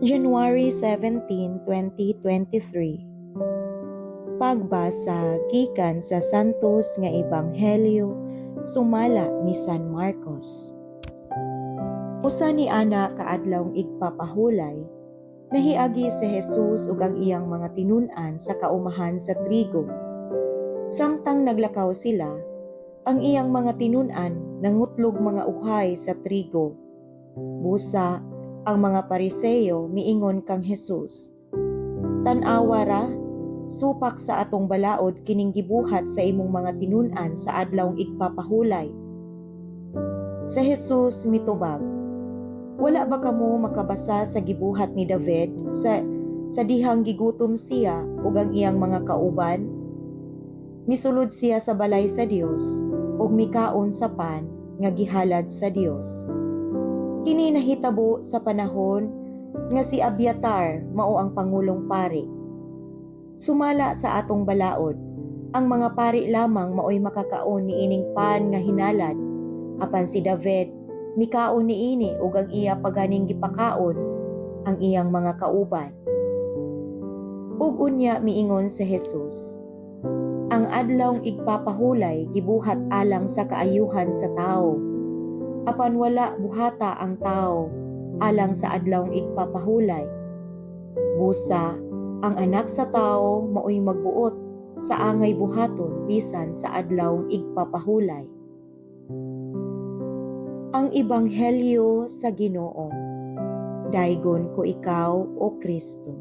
January 17, 2023. Pagbasa gikan sa Santos nga Ebanghelyo sumala ni San Marcos. Usa ni ana ka adlawng igpapahulay, nahiagi si Jesus ug ang iyang mga tinun-an sa kaumahan sa trigo. Samtang naglakaw sila, ang iyang mga tinun-an nangutlog mga uhay sa trigo. Busa, ang mga Pariseo miingon kang Jesus, "Tan-awa ra, supak sa atong balaod kining gibuhat sa imong mga tinun-an sa adlawng igpapahulay." Si Jesus mitubag, "Wala ba kamo makabasa sa gibuhat ni David sa dihang gigutom siya ug ang iyang mga kauban? Misulod siya sa balay sa Dios ug mikaon sa pan nga gihalad sa Dios. Kini nahitabo sa panahon nga si Abiatar mao ang pangulong pari. Sumala sa atong balaod, ang mga pari lamang maoy makakaon niining pan nga hinalad, apan si David mikaon niini ug ang iya paganing gipakaon ang iyang mga kauban." Ug unya miingon si Jesus, "Ang adlawng igpapahulay gibuhat alang sa kaayuhan sa tawo. Apan wala buhata ang tawo alang sa adlawng igpapahulay. Busa, ang Anak sa Tawo maoy magbuot sa angay buhaton bisan sa adlawng igpapahulay." Ang Ebanghelyo sa Ginoo. Daygon ko ikaw, O Kristo.